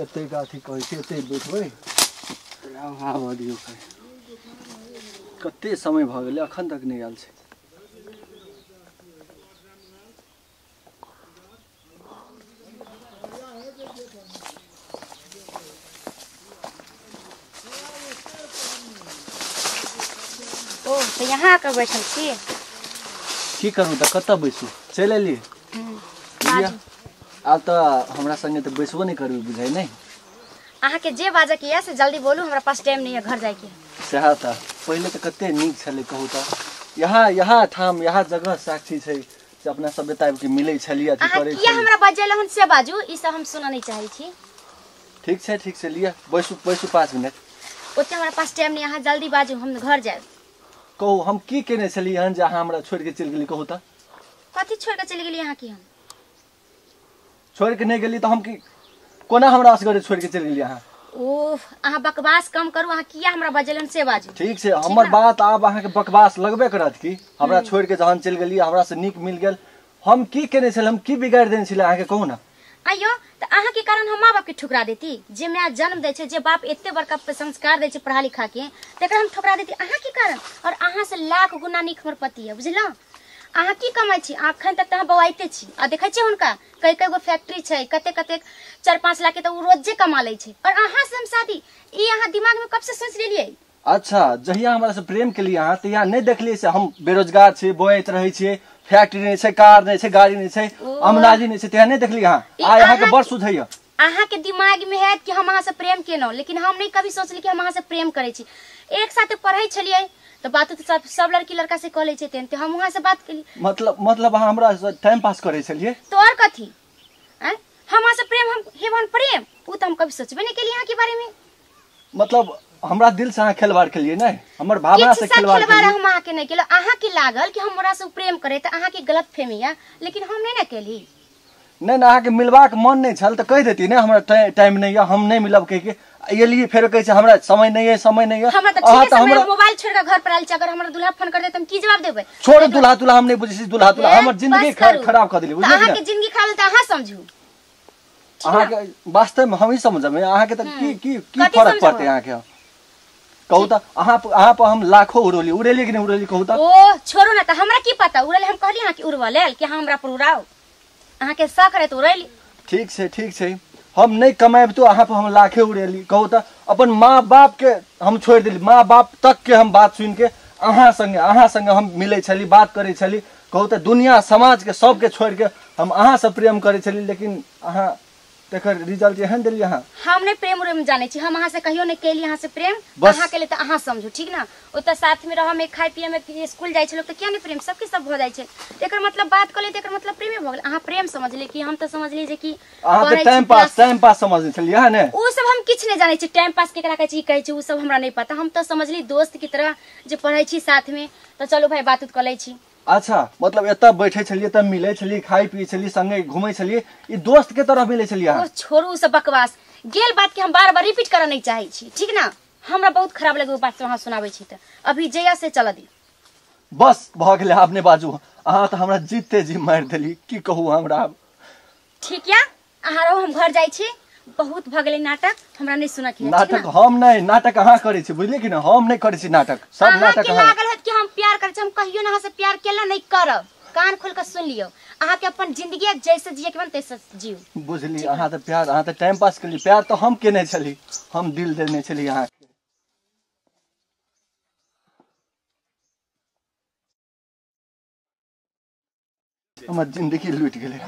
एते अथी कहै छै एते बैठबै आबऽ दियौ। कते समय भऽ गेलै अखन तक नहि आयल छै। ओ तऽ यहाँ आके बैठल छी? की करू तऽ कतऽ बैसू, चलि एलियै। आब तऽ हमरा संगे तऽ बैसबो नहि करबै बुझाइ नहि। अहाँके जे बाजऽ के यऽ से जल्दी बोलू, हमरा पास टाइम नहीं है घर जाइके। सएह तऽ पहिले तऽ कते नीक छलै कहू तऽ। यहाँ यहाँ ठाम यहाँ जगह साक्षी छै से अपना सब एतऽ आबिके मिलै छलियै अथी अहाँ करै किया छलियै। हमरा बजेलहुँ हन से बाजू, ई सब हम सुनऽ नहि चाहै छी। ठीक छै ठीक छै, लिअ बैसू बैसू 5 मिनट। ओते हमरा पास टाइम नहीं, अहाँ जल्दी बाजू, हम घर जायब। कहू हम की केने छलियै हन जे अहाँ हमरा छोड़ि के चलि गेली कहू तऽ? कथी छोड़ि के चलि गेली अहाँ की? हम छोड़ि के नहि गेली तऽ हम की कोना हमरा असगरे छोड़ि के चलि गेली अहाँ? ओह अहाँ बकवास कम करू, अहाँ किया हमरा बजेलन से बाजू। ठीक छै, हमर बात आब अहाँके बकवास लगबे करत की? हमरा छोड़ि के जहन चलि गेली हमरा से नीक मिल गेल, हम की केने छलियै, हम की बिगाड़ि देने छलियै अहाँके कहू ना? अयो तऽ अहाँके कारण हम माँ बाप के ठुकरा देती? जे माय जन्म दै छै, जे बाप एते बड़का संस्कार दै छै पढ़ा लिखा के, तकरा हम ठुकरा देती अहाँके कारण? और अहाँ से लाख गुना नीक हमर पति है, बुझलहुँ? अहाँ की कमाइ छी? अखन तक तऽ अहाँ बौआइते छी। आ देखै छियै हुनका कई कई गो फैक्ट्री छै, कते कते 4-5 लाख के तऽ ओ रोजे कमा लै छै, और अहाँ से हम शादी, ई अहाँ दिमाग में कब से सोच लेलियै? अच्छा जहिया हमरा से प्रेम केलियै अहाँ तहिया नहि देखलियै से हम बेरोजगार छी, बौआइत रहै छियै, फैक्ट्री नहि छै, कार नहि छै, गाड़ी नहि छै, अमराजी नहि छै, तहिया नहि देखलियै अहाँ? आइ अहाँके बड़ सुझैया। अहाँके दिमाग में हैत कि हम अहाँ से प्रेम केलहुँ, लेकिन हम नहि कभी सोचली कि हम अहाँ से प्रेम करै छी। एक साथ पढ़ै छलियै तऽ बात तऽ सब लड़की लड़का से कऽ लै छै, तेहन हम वहाँ से बात केली। मतलब अहाँ हमरा टाइम पास करै छलियै? तो और कथी? हम अहाँ से प्रेम, हम हेवन प्रेम ओ तऽ हम कभी सोचबे नहि केलियै अहाँके बारे में। मतलब हमरा दिल से अहाँ खेलवाड़ केलियै नहि, हमर भावना से खेलवाड़ केलियै। हम अहाँके नहि केलहुँ। अहाँके लागल कि हमरा से प्रेम करे तऽ अहाँके गलत फहमी यऽ, लेकिन हम नहि ने केली। नहि नहि, अहाँके मिलबाक मन नहि छल तऽ कहि देती ने हमरा टाइम नहि यऽ, हम नहि मिलब कहि के एलियै, फेर कहै छै हमरा समय नहि यऽ, समय नहि यऽ। हमरा तऽ ठीक है, समय मोबाइल छोड़ि कऽ घर पर आयल छी, अगर हमरा दूल्हा फोन कर दे तऽ हम की जवाब देबै? छोड़ दूल्हा तुल्हा हम नहि बुझै छी, दूल्हा तुल्हा हमर जिंदगी खराब कऽ देली, बुझलियै? अहाँके जिंदगी खराब तऽ अहाँ समझू। अहाँके वास्तवमे हम ही समझबै अहाँके तऽ की की की फरक पड़तै अहाँके कहू तऽ? अहाँ पर हम लाखो उड़ेली, उड़ेली कि नहि उड़ेली कहू तऽ? ओ छोड़ू ने, तऽ हमरा की पता उड़ेली? हम कहली अहाँके उड़बऽ लेल कि अहाँ हमरा पर उड़ाउ, अहाँके शौक रहे तऽ उड़ेली। ठीक छै ठीक छै, हम नहि कमायब तो अहाँ पर हम लाखे उड़ेली कहू तऽ? अपन माँ बाप के हम छोड़ि देली, माँ बाप तक के हम बात सुनि के अहाँ संगे हम मिलै छली, बात करै छली कहू तऽ? दुनिया समाज के सबके छोड़ि के हम अहाँ से प्रेम करै छली, लेकिन अहाँ तकर रिजल्ट एहन देलियै अहाँ। हम नहि प्रेम उरेम जानै छी, हम अहाँ से कहियो नहि केली अहाँ से प्रेम, अहाँ के लिए तऽ अहाँ समझू ठीक ना? ओतऽ साथ में रहऽ में खाय पिए में स्कूल जाइ छै लोक तऽ किया नहि प्रेम सबके सब भऽ जाइ छै? एकर मतलब बात कऽ ले तऽ एकर मतलब प्रेमे भऽ गेल। अहाँ प्रेम समझली कि हम तऽ समझली जे कि अहाँ तऽ टाइम पास समझने छलियै ने? ओ सब हम किछु नहि जानै छी, टाइम पास केकरा कहै छै, ई कहै छै, ओ सब हमरा नहि पता। हम तऽ समझली दोस्त की तरह जे पढ़ै छी साथ में तऽ चलू भाई बात उत कऽ लै छी। अच्छा मतलब एतऽ बैठे छलियै तऽ मिलै छलियै, खाइ पियै छलियै, संगे घुमै छलियै, ई दोस्त के तरह मिलै छलियै अहाँ? छोड़ू सब बकवास, गेल बात के हम बार बार रिपीट करऽ नहि चाहै छी, ठीक ना? हमरा बहुत खराब लगे ओ बात अहाँ सुनाबै छी तऽ अभी जहिया से चलऽ दी। बस भऽ गेलै, आब नहि बाजू। अहाँ तऽ हमरा जीते जी मारि देली, की कहू हमरा आब। ठीक या अहाँ रहू, हम घर जाइ छी, बहुत भऽ गेलै नाटक, हमरा नहि सुनऽ के। नाटक हम नहि, नाटक अहाँ करै छी बुझलियै कि नहि? हम नहि करै छी नाटक, सब नाटक अहाँ। लागल होत कि हम प्यार करै छी, हम कहियो ना अहाँ से प्यार केला नहि करब, कान खोल के सुन लियौ। अहाँके अपन जिंदगी जैसे जिए के मन तैसे जीउ, बुझली? अहाँ तऽ प्यार, अहाँ तऽ टाइम पास केली, प्यार तऽ हम केने छली, हम दिल देने छली अहाँके। हमर जिंदगी लूटि गेलै।